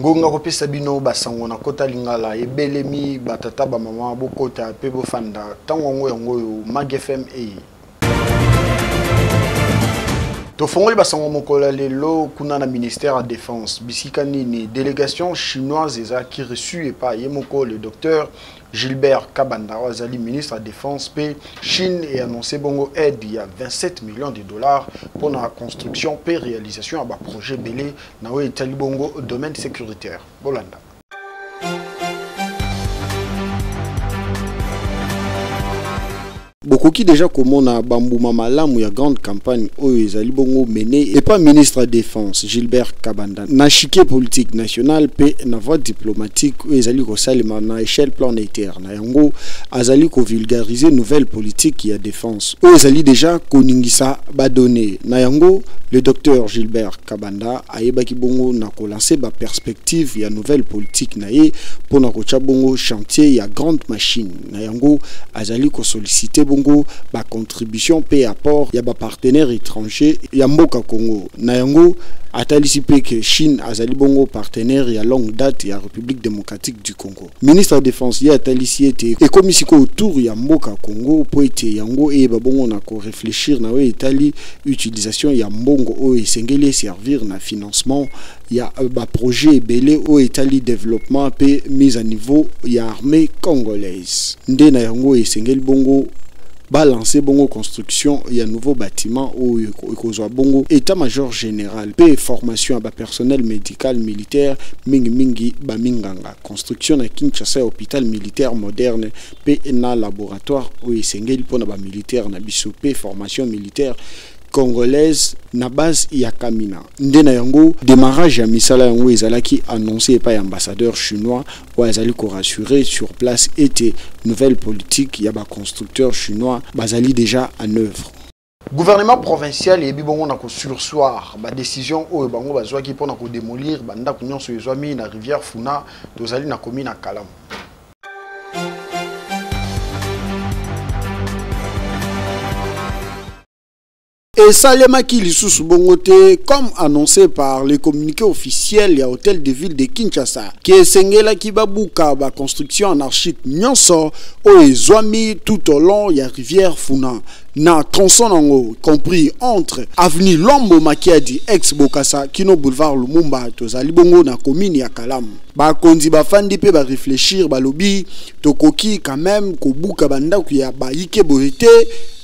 Ngonga kopesa bino basango na kota lingala ebelemi batata bamama bokota mpe bofanda ntango yango yango oyo Mag FM eye. Tofongoli basango mokolo ya lelo kuna na ministère ya défense bisika nini délégation chinoise ezalaki reçue epai ye moko le docteur Gilbert Kabanda oyo azali ministre ya défense mpe Chine e annoncé bongo aide ya 27 millions de dollars mpo na construction mpe réalisation ya baprojet ebele na oyo etali bongo domaine sécuritaire. Bolanda. Bokoki deja komona bambuma malamu ya grande campagne oyo ezali bongo mene epa ministre ya Defense Gilbert Kabanda na chiquier politique national pe na voie diplomatique oyo ezali kosalema na echelle planetaire. Na yango azali ko vulgariser nouvelle politique ya defense oyo ezali deja koningisa ba donnees. Na yango le docteur Gilbert Kabanda ayebaki bongo na ko lancer ba perspectives ya nouvelle politique na ye pona kotia bongo chantier ya grande machine. Na yango azali ko solliciter bongo ba contributions pe apport ya ba partenaires étrangers ya mboka Congo. Na yango atalisi pe que Chine azali bongo partenaire ya longue date ya République démocratique du Congo. Ministre ya Defense ye atalisi ete ekomi sikoyo tour ya mboka Congo po ete yango eyeba bongo na ko reflechir na oyo etali utilisation ya mbongo oyo esengeli eservir na financement ya ba projets ebele oyo etali developpement pe mise à niveau ya armee congolaise. Nde na yango esengeli bongo ba lancer bongo construction ya nouveau batiment oyo ekozwa bongo etat-major general pe formation ya ba personnel medical militaire, mingi mingi ba minganga. Construction na Kinshasa ya hopital militaire moderne pe na laboratoire oyo esengeli pona ba militaires na biso pe formation militaire congolaise na base ya Kamina. Nde na yango demarrage ya misala yango ezalaki annonce epai ya ambassadeur chinois oyo azali ko rassurer sur place ete nouvelle politique ya ba constructeurs chinois bazali dejà en œuvre. Gouvernement provincial eyebi bongo na ko sursoir ba decisions oyo bango bazwaki mpo na ko demolir ba ndako nyonso ezwami na rivière Funa, tozali na commune ya Kalamu. Esalemaki lisusu bongo te comme annoncé par le communiqué officiel ya Hotel de Ville de Kinshasa ke esengelaki babuka ba construction anarchique nyonso oyo ezwami tout au long ya rivière Funa na tronçon nango compris entre avenue Luambo Makiadi ex Bokassa kino boulevard Lumumba tozali bongo na commune ya Kalamu. Bakonzi bafandi pe ba reflechir balobi tokoki quand même kobuka bandako ya bayike boye te.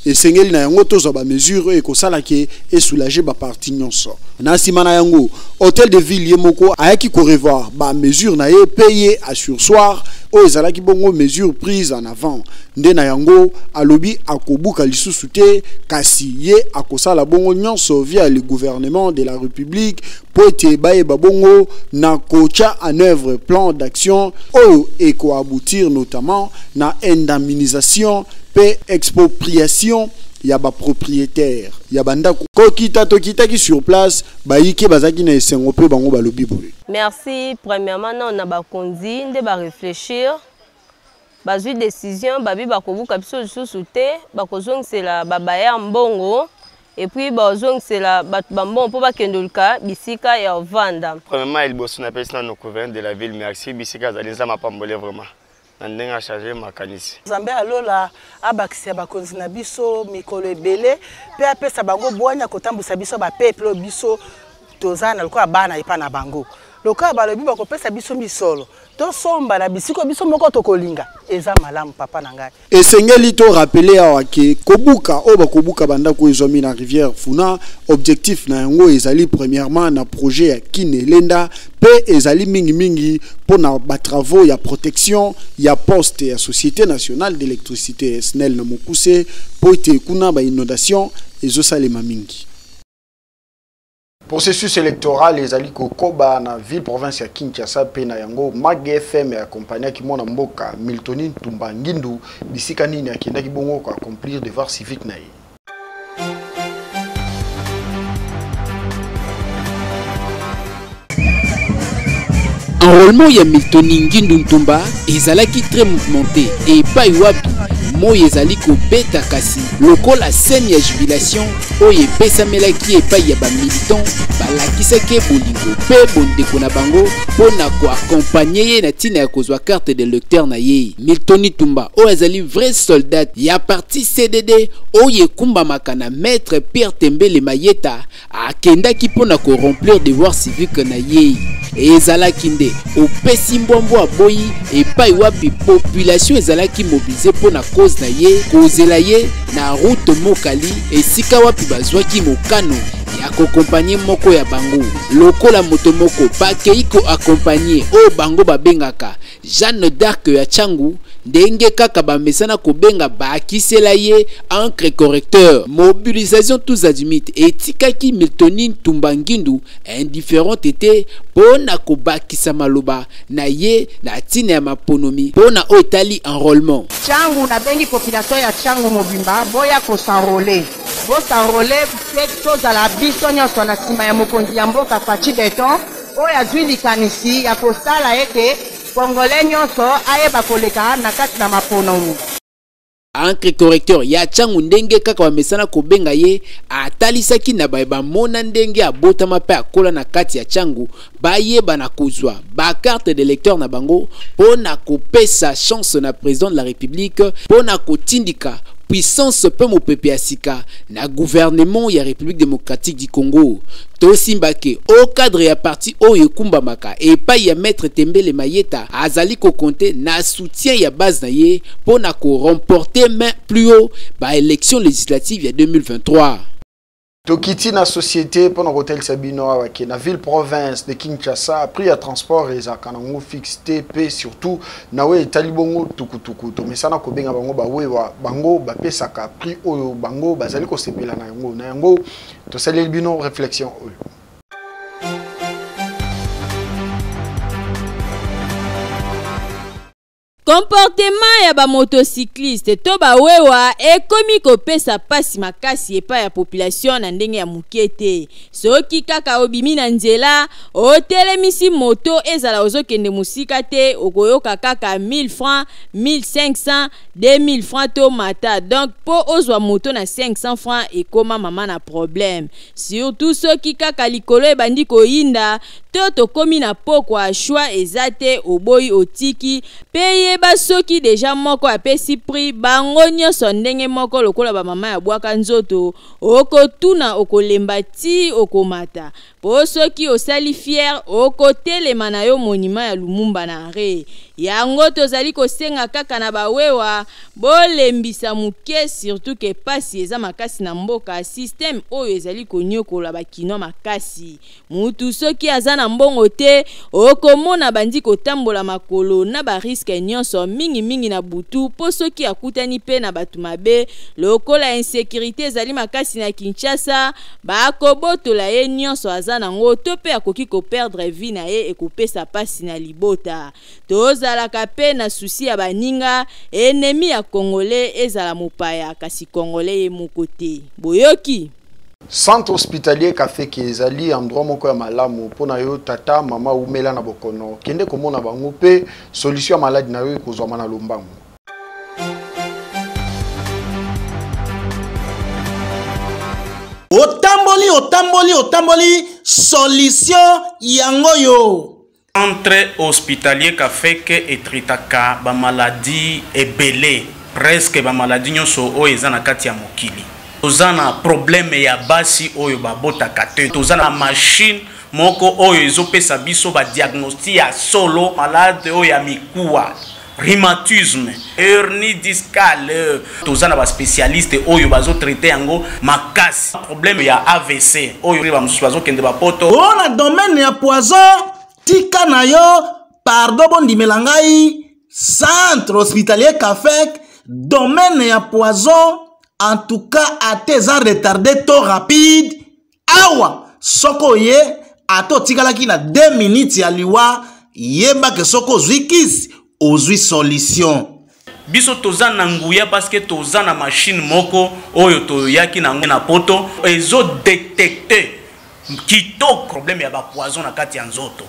Esengeli na yango tozwa ba mesures oyo ekosala ke e soulager ba parties nyonso. Na sima na yango, Hotel de Ville ye moko ayaki ko revoir ba mesures na ye pe ye a sursoir oyo ezalaki bongo mesure prise en avant. Nde na yango alobi akobuka lisusu te, kasi ye akosala bongo nyonso via le gouvernement de la Republique po ete bayeba bongo na kotia en œuvre plan d'action oyo eko aboutir notamment na indemnisation pe expropriation ya ba propriétaires ya ba ndako. Kokita tokitaki sur place, bayike bazalaki na esengo pe bango balobi boye. Merci premièrement nao na bakonzi nde ba reflechir bazui decision babi bakobuka biso lisusu te, bakozongisela ba bailleurs mbongo et puis bazongisela bato ba mbongo mpo bakende oluka bisika ya ovanda. Premièrement ya liboso napesi nano gouverneur de la ville merci bisika azali Nzambe apambole vraiment na ndenge a changer makanisi. Nzambe ya lola abakisela bakonzi na biso mikolo ebele mpe apesa bango bwanya kotambwisa biso ba peuple oyo biso toza na lokola bana epa na bango. Lokola balobi bakopesa biso misolo tosomba na bisiko biso moko tokolinga, eza malamu papa na ngai. Esengeli to rappeler awa ke kobuka oyo bakobuka bandako oyo ezwami na rivière Funa, objectif na yango ezali premièrement na projet ya Kin Elenda pe ezali mingi mingi pona ba travaux ya protection ya poste ya Société nationale d'électricité SNEL na mokuse po ete kuna ba inondations ezosalema mingi. Processus électoral ezali kokoba na ville province ya Kinshasa pe na yango Mag FM ya accompagnaki mwana mboka Miltoni Ntumba Ngindu bisika nini akendaki bongo ko accomplir devoir civique na ye. Enrôlement ya Miltoni Ngindu Ntumba Ezalaki très mouvementé epai wapi moi ezali kobeta, kasi lokola scène ya jubilation oyo epesamelaki epai ya bamilitant balakisaki ye bolingo mpe bondeko na bango mpo na koaccompagner ye na ntina ya kozwa carte de lecteur na ye. Miltoni Tumba oyo azali vrai soldat ya parti CDD oyo ekumbamaka na maître Pierre Tembele Mayeta akendaki mpo na koremplir devoir civique na ye. Ezalaki nde opesi mbwambwa aboyi epai wapi population ezalaki mobilisée mpo na cause na ye, kozela ye na route Mokali esika wapi bazwaki mokano ya koaccompagner moko ya bango lokola moto moko bakei koaccompagner oyo bango babengaka Jeanne d'Arc ya Tshangu, ndenge kaka bamesana kobenga bakisela ye encre correcteur. Mobilisation tous azimuts etikaki Miltoni Ntumba Ngindu indifférente te mpo na kobakisa maloba na ye na ntina ya maponomi mpo na oyo etali enrôlement. Tshangu, nabengi population ya Tshangu mobimba, boya kos'enrôler, bos'enrôler mpe tozala biso nyonso na nsima ya mokonzi ya mboka Fatshi Béton oyo azwi likanisi ya kosala ete Congolais nyonso ayeba koleka na kati na maponomi. Encre correcteur ya Tshangu, ndenge kaka bamesana kobenga ye, atalisaki na baye bamona ndenge abotama mpe akola na kati ya Tshangu bayeba na kozwa bacarte de lecteur na bango mpo na kopesa chance na président de la République mpo na kotindika puissance mpe mopepe ya sika na gouvernement ya République démocratique du Congo. Tosimbake au cadre ya parti oyo ekumbamaka epai ya maître Tembele Mayeta azali kocompter na soutien ya base na ye mpo na koremporter main plus haut baélection législative ya 2023. Tokiti na société mpona kotalisa bino awa ke na ville province de Kinshasa, prix ya transport ezalaka nango fixe te, mpe surtout na oyo etali bongo tukutuku tomesana kobenga bango bawewa. Bango bapesaka prix oyo bango bazali kosepela na yango. Na yango tosaleli bino réflexion oyo. Comportement ya bamotocycliste to bawewa ekomi kopesa mpasi makasi epai ya population na ndenge ya moke te. Soki kaka obimi na nzela, otelemisi moto, ezala ozokende mosika te, okoyoka kaka 1000 francs, 1500, 2000 francs to mata. Donc mpo ozwa moto na 500 francs ekoma mama na problème, surtout soki kaka likolo ebandi koyinda to tokomi na pokwa. Choix eza te, oboyi, otiki. Mpe yeba, soki déjà moko apesi prix, bango nyonso ndenge moko lokola bamama ya bwaka nzoto. Okotuna, okolemba ti okomata, mpo soki osali fier, okotelema na yo monument ya Lumumba na re yango. Tozali kosenga kaka na bawewa bolembisa moke, surtout ke pasi eza makasi na mboka. Système oyo ezali konyokola bakinois makasi. Mutu soki aza na mbongo te, okomona bandi kotambola makolo na barisques nyonso, mingimingi na butu, mpo soki akutani mpe na bato mabe, lokola insécurité ezali makasi na Kinshasa, bakobotola ye nyonso aza nango to mpe akoki koperdre vie na ye. Ekopesa mpasi na libota. Tozalaka mpe na souci ya baninga. Ennemi ya Congolais ezala mopaya, kasi Congolais ye moko te. Boyoki. Centre hospitalier Kafeke ezali endroit moko ya malamu mpona yo tata, mama umela na bokono. Kende komona bango mpe solution ya maladi na yo ekozwama na lombango. Otamboli, otamboli, otamboli, solution yango yo. Centre hospitalier Kafeke etraitaka bamaladi ebele, presque bamaladi nyonso oyo eza na kati ya mokili. Toza na problème ya basi oyo babotaka te, toza na machine moko oyo ezopesa biso badiagnostic ya solo. Malade oyo ya mikuwa, rhumatisme, hernie discale, toza na baspécialiste oyo bazotraiter yango makasi. Problème ya AVC oyo bamosusu bazokende bapoto. O na domaine ya poison, tika na yo, pardon, bondimela ngai, centre hospitalier Kafek, domaine ya poison, en tout cas ate eza retardé to rapide, awa soki oye, ata otikalaki na 2 minutes ya liwa, yebake soki ozwi kisi, ozwi solution. Biso toza na nguya parce que toza na machine moko oyo toyaki nango na poto, ezodétecter kitoko problème ya bapoison na kati ya nzoto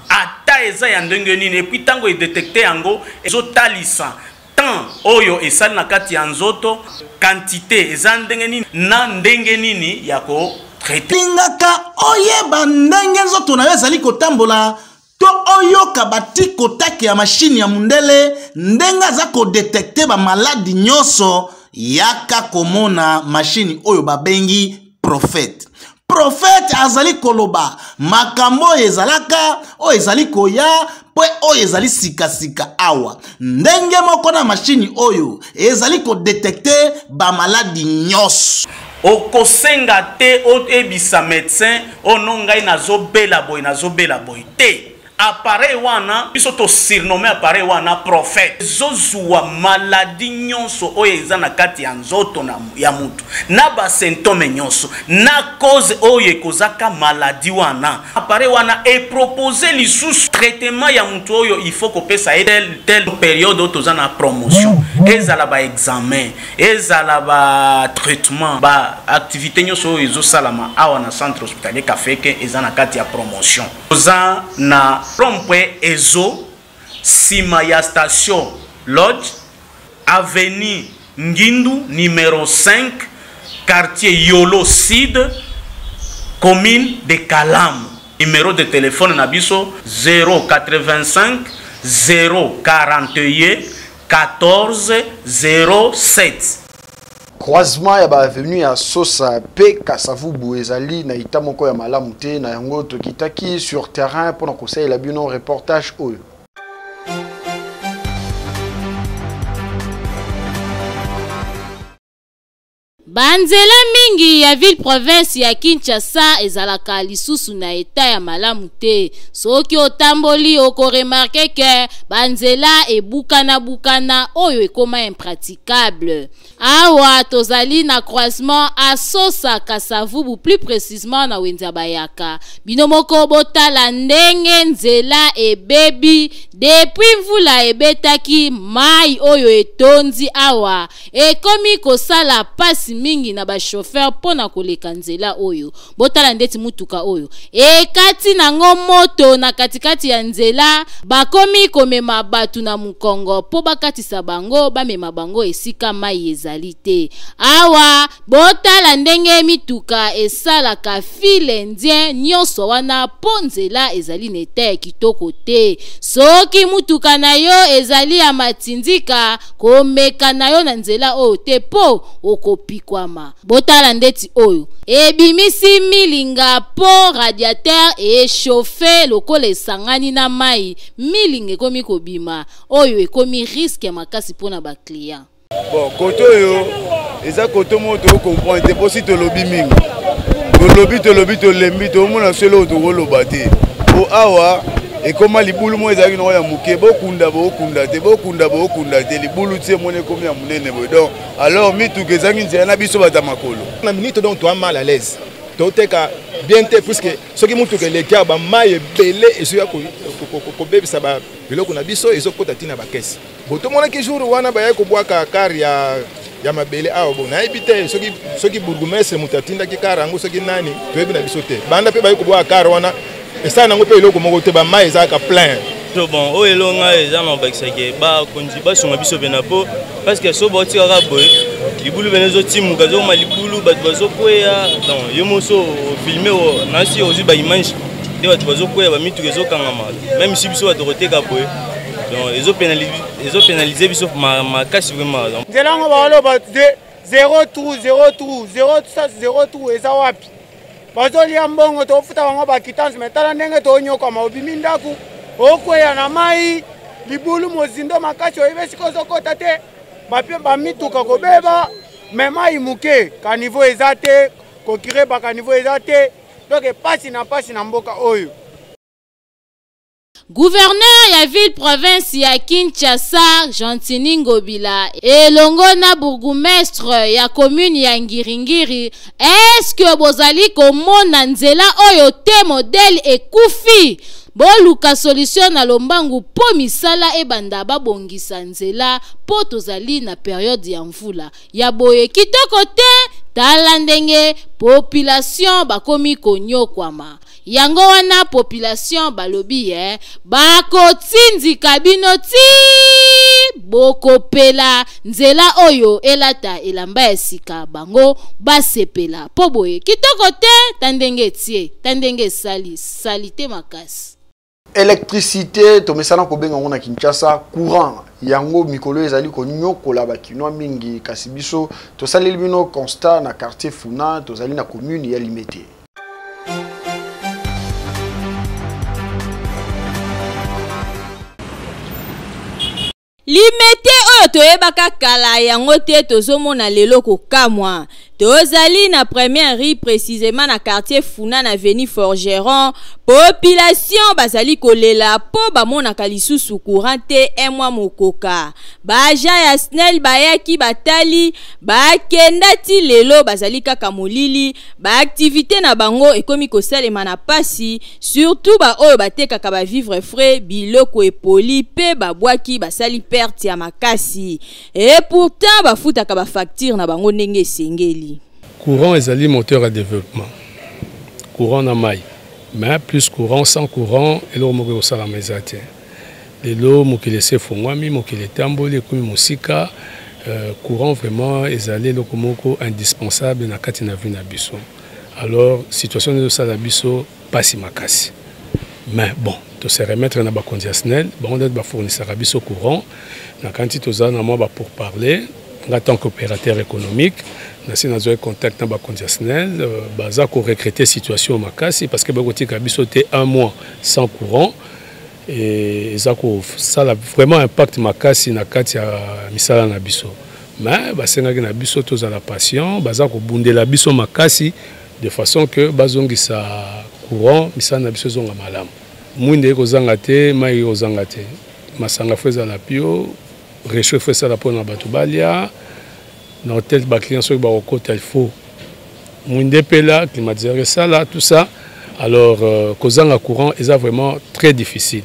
ata. Eta eza ya ndenge nini, et puis ntango edetecte yango ezotalisa temps oyo esali na kati ya nzoto, quantité eza ndenge nini na ndenge nini ya ko traiter. Lingaka oyeba ndenge nzoto na yo ezali kotambola to oyoka batikotake ya mashine ya mundele ndenge aza kodetekte bamaladi nyonso. Yaka komona mashine oyo babengi Prophète. Prophète azali koloba makambo oyo ezalaka, oyo ezali koya, mpe oyo ezali sikasika awa. Ndenge moko na mashine oyo ezali kodetekte bamaladi nyonso. Okosenga te oyebisa médecin oyo no ngai nazobela boye, nazobela boye te. Appareil wana biso to surnomme appareil wana Prophète, ezozwa maladie nyonso oyo eza na kati ya nzoto na, ya mutu na basymptome nyonso na cause oyo ekozaka maladie wana. Appareil wana epropose lisusu traitement ya mutu oyo il faut kopesa ye tel tel période oyo toza na promotion, ezala ba examen, ezala ba traitement, ba activité nyonso oyo ezosalama awa na centre hospitalier Kafeke eza na kati ya promotion. Toza na rond-point Ezo, nsima ya station Lodge, avenue Ngindu numero 5, quartier Yolo Sud, commune de Kalamu. Numéro de téléphone na biso 085 041 14 07. Croisement ya baavenue ya Sosa mpe Kasavubu ezali na ita moko ya malamu te. Na yango tokitaki sur terrain mpona kosalela bino reportage oyo. Banzela mingi ya ville province ya Kinshasa ezalaka lisusu na eta ya malamu te. Soki otamboli, okoremarke ke banzela ebukana-bukana oyo ekoma impraticable. Awa tozali na croisement Asosa Kasavubu, plus précisément na wenze ya Bayaka. Bino moko botala ndenge nzela ebebi depuis mvula ebetaki. Mai oyo etondi awa ekomi kosala pasi mingi na bachauffeur mpo na koleka nzela oyo. Botala ndeti mutuka oyo ekati nango moto na katikati ya nzela. Bakomi komema bato na mokongo mpo bakatisa bango, bamema bango esika mai ezali te. Awa botala ndenge mituka esalaka file indien nyonso wana mpo nzela ezali na eta ya kitoko te. Soki mutuka na yo ezali ya matindika, komeka na yo na nzela oyo te mpo okopikwama. Botala ndeti oyo ebimisi milinga mpo radiateur echauffe lokola esangani na mai, milinga ekomi kobima. Oyo ekomi risque ya makasi mpona baclient. Bon, kote oyo eza kote moko tokocomprendre te, mpo si tolobi mingi, tolobi, tolobi, tolembi, toomona so eloko tokoloba te, po awa ekoma libulu moko ezalaki nango ya moke, bokunda bokunda te, bokunda bokunda te, libulu ti emoni ekomi ya monene boye. Donc alors mituka ezangi nzela na biso bato ya makolo. Na minute, donc toa mal à l'aise, toteka bien te, puisque soki mutuka eleki awa, bamai ebele ezoya kobebisa biloko na biso, ezokota ntina bakese. Bo tomonaki jour wana bayaki kobwaka car ya mabele awa. Bo nayebi te soki bourgmestre moto atindaki car yango, soki nani, toyebi na biso te. Banda mpe bayaki kobwaka car wana, esala nango mpe eloko moko te, bamai ezalaka plein. Bon, oyo elonga eza na obakisaki, bakonzi basunga biso pena, po parce que so baotikaka boye, libulu pene ezotimuka, ezokoma libulu, bato bazokweya. Donc yo moso ofilme nasi, ozwi baimage nde bato bazokweya, bamituka ezokangama, même si biso bato koteka boye, donc ezopénalize biso makasi vraiment. Nzela yango baoloba zéro trou, zéro trou, zéro, zéro trou, eza wapi? Bazolia mbongo, tofuta bango baquittance, mais tala ndenge tonyokama. Obimi ndako, okweya na mai, libulu mozindo makasi, oyebi esika ozokota te, bamituka kobeba, mais mai moke, caniveau eza te, kocurer bacaniveau eza te. Donc epasi na pasi na mboka oyo. Gouverneur ya ville province ya Kinshasa Gentiny Ngobila elongo na bourgmestre ya commune ya Ngiringiri, eske bozali komona nzela oyo te? Modèle ekufi. Boluka solution na lombangu mpo misala ebanda, babongisa nzela mpo tozali na période ya mvula ya boye. Kitoko te. Tala ndenge population bakomi konyokwama. Yango wana population balobi eh, bakotindika bino ti bokopela nzela oyo elata elamba ya sika bango basepela mpo boye kitoko te ta ndenge etie ta ndenge esali salite makasi. Electricité tomesana kobenga yango na Kinshasa courant yango mikolo ezali konyokola bakinois mingi kasi biso tosaleli bino constat na quartier Funa tozali na commune ya Limete. Limete oyo toyebaka kala yango te tozomona lelo kokamwa. Tozali na première rue précisément na quartier Funa na avenue Forgeron. Population bazali kolela po bamonaka lisusu courant te un mois mokoka. Ba agent ya SNEL bayaki batali bakenda ti lelo bazali kaka molili. Ba activité na bango ekomi kosalema na pasi surtout ba oyo batekaka ba vivre frais biloko epoli pe babwaki basali perte ya makasi et pourtant bafutaka ba facture na bango ndenge esengeli. Courant ezali moteur ya développement. Courant na mai. Mais plus courant sans courant eloko moko ekosalama eza te. Lelo mokili esi efongwami, mokili etamboli ekomi mosika. Euh, courant vraiment ezali eloko moko indispensable na kati na vie na biso. Alors situation ezosala biso pasi makasi. Mais bon, to se remettre na bakonzi ya SNEL, bango nde bafournissaka biso courant. Nakanisi toza na mwa ba pourparler nga tant qu'opérateur économique nasi nazwaki contact na bakonzi ya SNEL euh, baza korecrete situation makasi parce que bakotika biso te un mois sans courant et eza kosala vraiment impact makasi na kati ya misala na biso mais basengaki na biso tozala patient baza kobundela biso makasi de façon que bazongisa courant misala na biso ezonga malamu mwinda ekozanga te mai ekozanga te masanga fo ezala pio rechaud fo esala mpona bato balia na hotel baclient soki bakokota il faut mwinda epela climatiseur esala tout ça alors euh, kozanga courant eza vraiment très difficile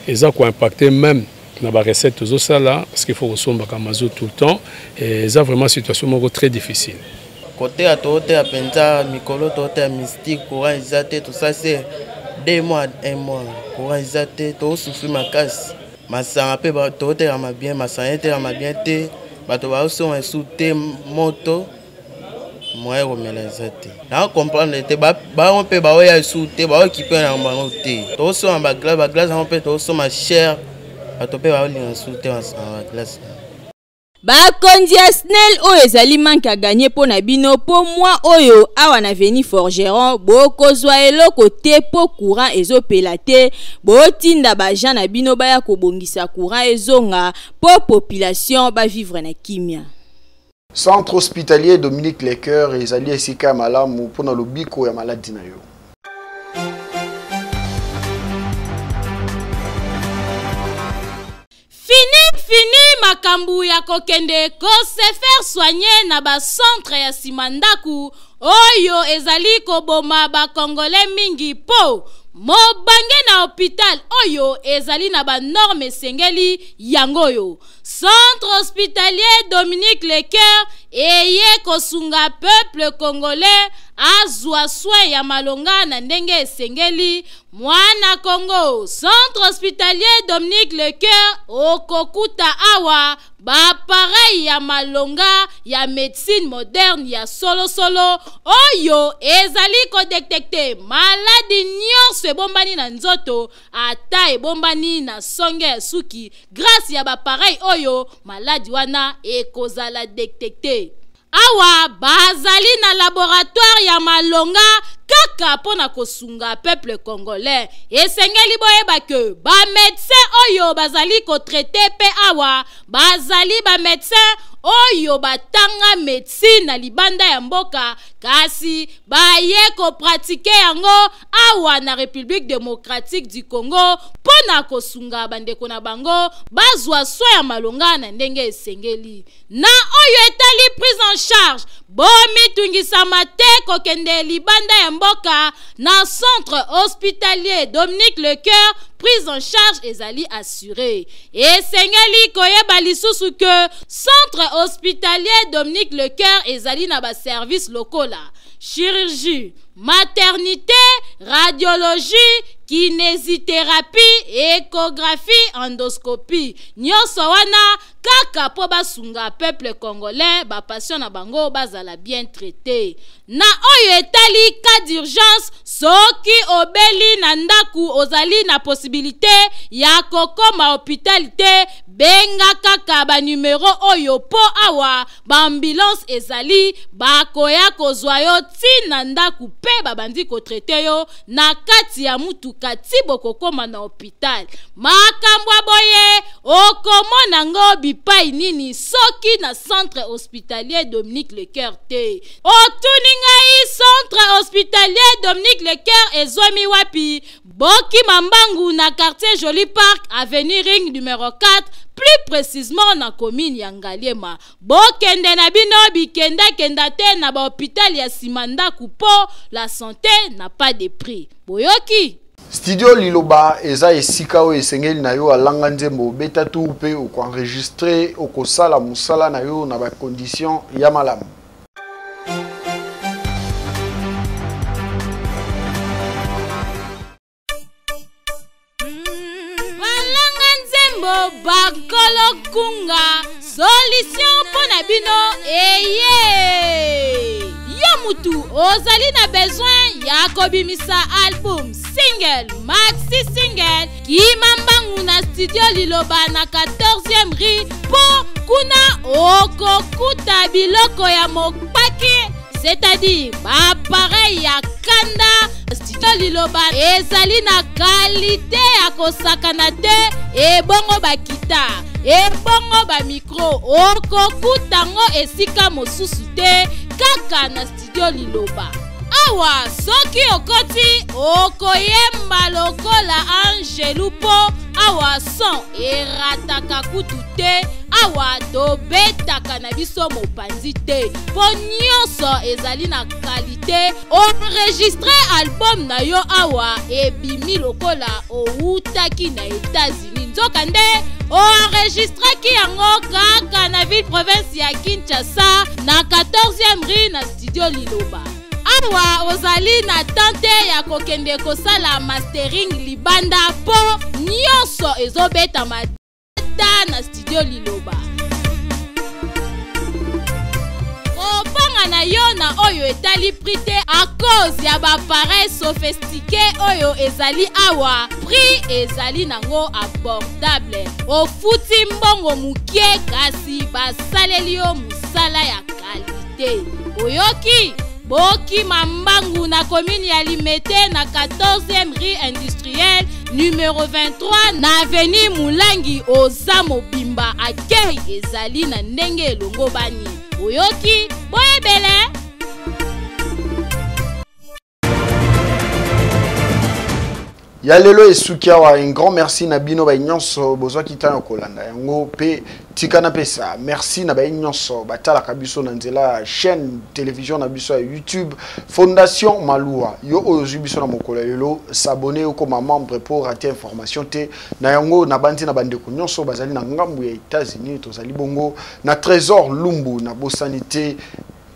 eza koimpacte même na barecette tozosala parce qu'il faut kosombaka mazo tout le temps et eza vraiment situation moko très difficile koteya tooteya mpenza mikolo tooteya mystique courant eza te tosasi deux mois un mois courant eza te toosufri makasi masanga mpe totelama bien masanga etelama bien te bato baosonga esu te moto moyen komela eza te na comprendre te bango mpe baoya esu te baokipe na bango te tosomba baglace baglace yango mpe tosomba cher bato mpe baolinga esu te masanga baglace. Bakonzi ya SNEL oyo ezali manque à gagner mpo na bino mpo mwa oyo awa na veni Forgeron bokozwa eloko te mpo courant ezopela te botinda ba agent na bino baya kobongisa courant ezonga mpo population ba vivre na kimia. Centre hospitalier Dominique Lecoeur ezali esika ya malamu mpo na lobiko ya maladi na yo. Fini fini makambu ya kokende ko se faire soigner na ba centre ya sima ndaku oyo ezali koboma ba congolais mingi po mobange na hopital oyo ezali na ba norme esengeli yango oyo centre hospitalier Dominique Lecoeur eye kosunga peuple congolais azwa soin ya malonga na ndenge esengeli Mwana Congo, Centre Hospitalier Dominique Lecoeur okokuta awa ba appareil ya malonga ya medecine moderne ya solosolo oyo ezali kodetecte maladi nyonso ebombani na nzoto ata ebombani na songe ya suki grâce ya ba appareil oyo maladi wana ekozala detecte. Awa bazali na laboratoire ya malonga kaka mpo na kosunga peuple congolais. Esengeli boyeba ke ba medecins oyo bazali ko traiter mpe awa bazali ba medecins oyo batanga medecine na libanda ya mboka kasi baye ko pratiquer yango awa na Republique democratique du Congo mpo na kosunga bandeko na bango bazwa soin ya malonga na ndenge esengeli. Na oyo etali prise en charge, bomitungisama te kokende libanda ya mboka na centre hospitalier Dominique Lecoeur prise en charge ezali assurée. Esengeli koyeba lisusu que Centre hospitalier Dominique Lecoeur ezali na ba services lokola chirurgie, maternité, radiologie, kinésithérapie, échographie, endoscopie. Nyonso wana kaka mpo basunga peuple congolais, ba patients na bango bazala bien traité. Na oyo etali cas d'urgence, soki obeli na ndaku ozali na possibilité ya kokoma hôpital te, benga kaka ba numero oyo po awa ba ambulance ezali, bakoya kozwa yo ti na ndaku pe babandi kotraite yo na kati ya mutuka ti bokokoma na hôpital. Makambo ya boye okomona ngo bipai nini soki na centre hospitalier Dominique Lecoeur te? Otuni ngai centre hospitalier Dominique Lecoeur ezwami wapi? Bokima mbangu na quartier Joli Parc, avenue Ring numero 4, plus précisément na commune ya Ngaliema. Bokende na bino bikenda-kenda te na ba hôpital ya sima ndaku po la santé n'a pas de prix. Boyoki? Studio Liloba eza esika oyo esengeli na yo alanga nzembo, obeta tour mpe okoenregistre, okosala mosala na yo na ba condition ya malamu. Balanga nzembo bakolo kunga solution mpo na bino eye. Yo mutu ozali na besoin ya kobimisa album, single, maxi single, kima mbangu na studio Liloba na 14e rue mpo kuna okokuta biloko ya mopaki, c'est-à-dire ba appareil ya kanda. Studio Liloba ezali na kalite ya kosakana te, ebongo ba guitare, ebongo ba micro, okokuta ngo esika mosusu te, kaka na studio Liloba. Awa soki okoti okoyemba lokola angelu po awa son erataka kutu te, awa tobetaka na biso mopanzi te po nyonso ezali na kalite. Enregistre album na yo awa ebimi lokola owutaki na États-Unis, nzokande oenregistraki yango kaka na ville province ya Kinshasa na 14e rue na studio Liloba. Awa ozali na tante ya kokende kosala mastering libanda po nyonso ezobetama ta na studio Liloba. Kobanga na yo na oyo etali prix te à cause ya ba appareil sophistiqué oyo ezali awa, prix ezali nango abordable. Ofuti mbongo mokie kasi basaleli yo mosala ya kalite. Oyoki? Bokima mbangu na commune ya Limete na 14e rue industrielle numéro 23 na avenue Mulangi oza mobimba accueil ezali na ndenge elongo bani. Oyoki? Boyebele! Ya lelo esuki awa, un grand merci na bino ba nyonso bozwaki ntango ya kolanda yango pe tika napesa merci na baye nyonso batalaka biso na nzela ya chaîne télévision na biso ya YouTube Fondation Malua. Yo oyo ozwi biso na mokolo ya lelo, s'abonner okoma membre po rater information te. Na yango nabandi na bandeko nyonso bazali na ngambu ya États-Unis, tozali bongo na Trésor Lumbu na bosani te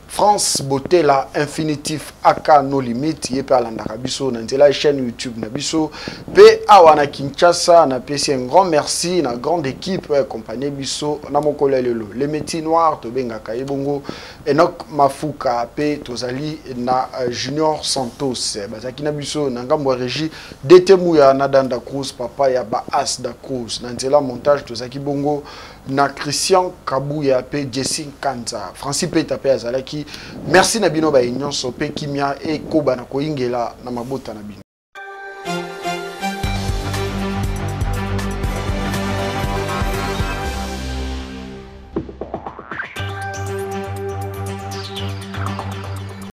France Botela Infinitif aka No Limit ye pe alandaka biso na nzela ya chaîne YouTube na biso pe awa na Kinshasa. Napesi un grand merci na grande équipe accompagné biso na mokolo ya lelo, les métiers noirs tobengaka ye bongo Enoch Mafuka pe tozali na Junior Santos bazalaki na biso na ngambo ya régie DT Muya na Danda Cruz papa ya ba As da Cruz na nzela montage tozalaki bongo na Christian Kabuya pe Jesse Nkanza Francis Peta pe azalaki. Merci na bino ba nyonso pe kimia ekoba na koingela na mabota na bino.